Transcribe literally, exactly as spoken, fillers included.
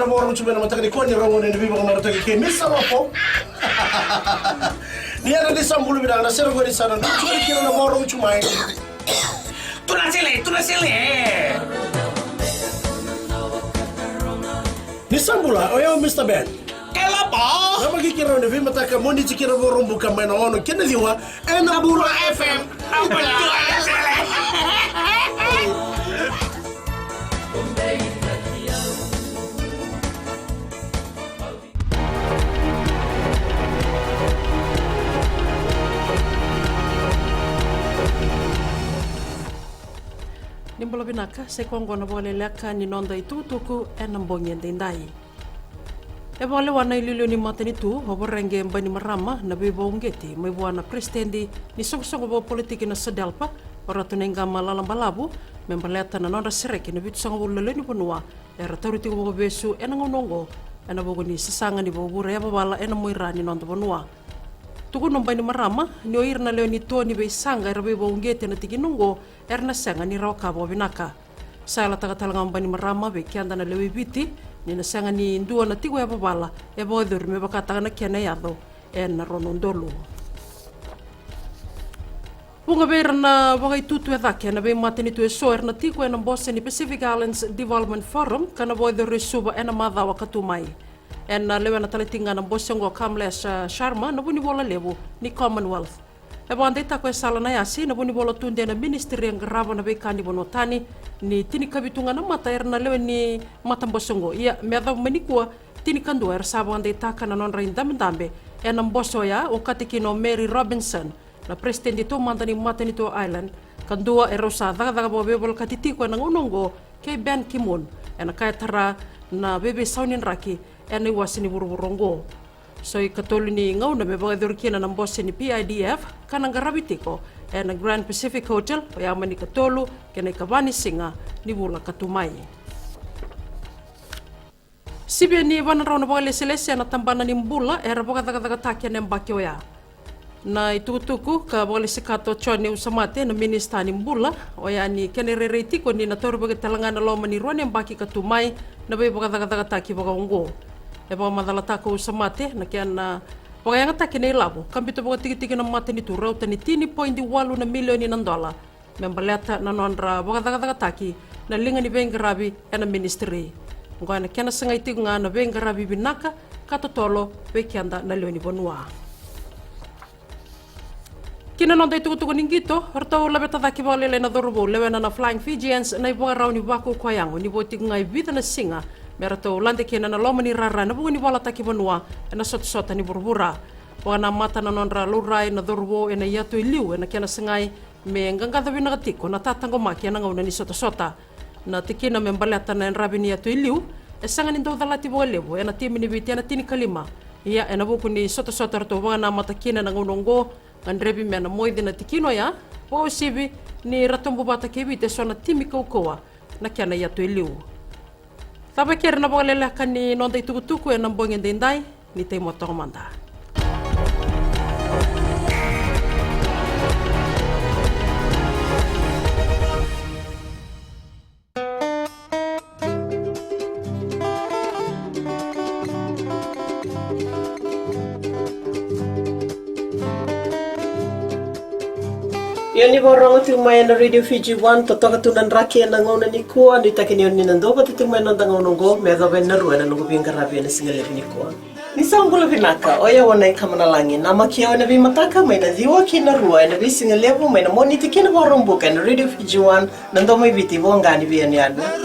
Vakarorogo tu mai na mataka nikua ni rogo ni veivakamarataki kei Misa Lopo. Ni yadra ni sa bula vinaka na sere qori sa na dua tu kina na vakarorogo tu mai. Tuna sele, tuna sele. Ni sa bula, o yau Mista Ben. Ke Lopo. Na vakikirau ni veimataka Moniti kei na Vakaraubuka mai na ono kei na ciwa ena Bula F M. Ni bula vinaka, sa i koya oqo na vakaleleka ni noda itukutuku ena bogi edaidai. E vakalewa na iliuliu ni matanitu o Voreqe Bainimarama na veivakauqeti mai vua na peresitedi ni soqosoqo vakapolitiki na SODELPA, o Ratu Naiqama Lalabalavu, me baleta na nodra sereki na vitusagavulu na lewe ni vanua era tauri tiko vakavesu ena gauna oqo ena vuku ni sasaga ni vakavure yavavala ena muaira ni noda vanua. Tukuna o Bainimarama ni o ira na lewe ni to ni veisaqa era veivakauqeti ena tikina oqo era na sega ni rawa ka vakavinaka. Sa yalataka tale ga o Bainimarama vei keda na lewe i Viti ni na sega ni dua na tiko yavavala e vakayacori me vakataka na kena yaco ena rua na udolu. Vuqa vei ira na vakaitutu e cake ena veimatanitu eso era na tiko ena bose ni Pacific Islands Development Forum ka na vakayacori e Suva ena macawa ka tu mai. Ena lewena tale tiko ga na bose oqo o Kamlesh Sharma na vunivola levu ni Commonwealth. E vakadeitaka o Esala Naiasi na vunivola tudei ena ministry e qarava na veika ni vanua tani ni tinikavitu ga na mata era na lewe ni matabose oqo. Ia me yacova mai nikua, tinikadua era sa vakadeitaka na nodra idabedabe ena bose oya, okati kina o Mary Robinson, na peresitedi taumada ni matanitu o Ireland, ka dua erau sa cakacaka vakaveivolekati tiko ena gauna oqo kei Ban Ki-moon ena ka e tara na veiveisau ni draki ena iwase ni vuravura oqo. So ikatolu ni gauna me vakayacori kina na bose ni P I D F ka na qaravi tiko ena Grand Pacific Hotel, oya mai na ikatolu kei na ikava ni siga ni vula ka tu mai. Sivia ni va na drau na vakalesilesi ena tabana ni bula era vakacakacakataki ena yabaki oya. Na itukutuku ka vakalesi kata o John Usamate na minisita ni bula, oya ni kena irairai tiko ni na taurivaki tale ga ena loma ni rua na yabaki ka tu mai na veivakacakacakataki vakaoqo. E vakamacalataka o Usamate na kena vakayagataki na ilavo ka biuta vakatikitiki na matanitu rauta ni tini poidi walu na milioni na dola me baleta na nodra vakacakacakataki na liga ni veiqaravi ena ministry. Oqo ena kena sagai tiko ga na veiqaravi vinaka ka totolo vei keda na lewe ni vanua. Ki na noda itukutuku ni qito, ratou laveta cake vakalailai na cauravou lewena na Flying Fijians na ivakarau ni vakaukauwa yago ni vo tiko ga e vica na siga me ratou lade kina na loma ni rara ena vuku ni valataki vanua ena sotasota ni vuravura. Vakanamata na nodra laurai na cauravou ena iyatu e liu ena kena sagai me qaqaco vinaka tiko na tataqomaki ena gauna ni sotasota. Na tikina me baleta na yadravi ni iyatu e liu e sega ni dau calati vakalevu ena timi ni Viti ena tinikalima. Ia ena vuku ni sotasota ratou vakanamata kina ena gauna oqo, gadrevi me na moici na tikina oya, vakauasivi ni ra tobu vata kei Viti eso na timi kaukauwa na kena iyatu e liu. Cava e keri na vakaleleka ni noda itukutuku ena bogi edaidai, ni taimoto toka mada. Ia ni vakarorogo tiko mai ena Radio Fiji One, totoka tu na draki ena gauna nikua, nuitaki ni o ni na dau vata tiko mai ena noda gauna oqo, me yacova ena rua ena noqu veiqaravi ena sigalevu nikua. Ni sa bula vinaka, o yau o Naikama Nalagi, namaki au ena veimataka mai na ciwa ki na rua ena veisigalevu mai na Moniti ki na Vakaraubuka ena Radio Fiji One, na domo i Viti, voqa ni veiyanuyanu.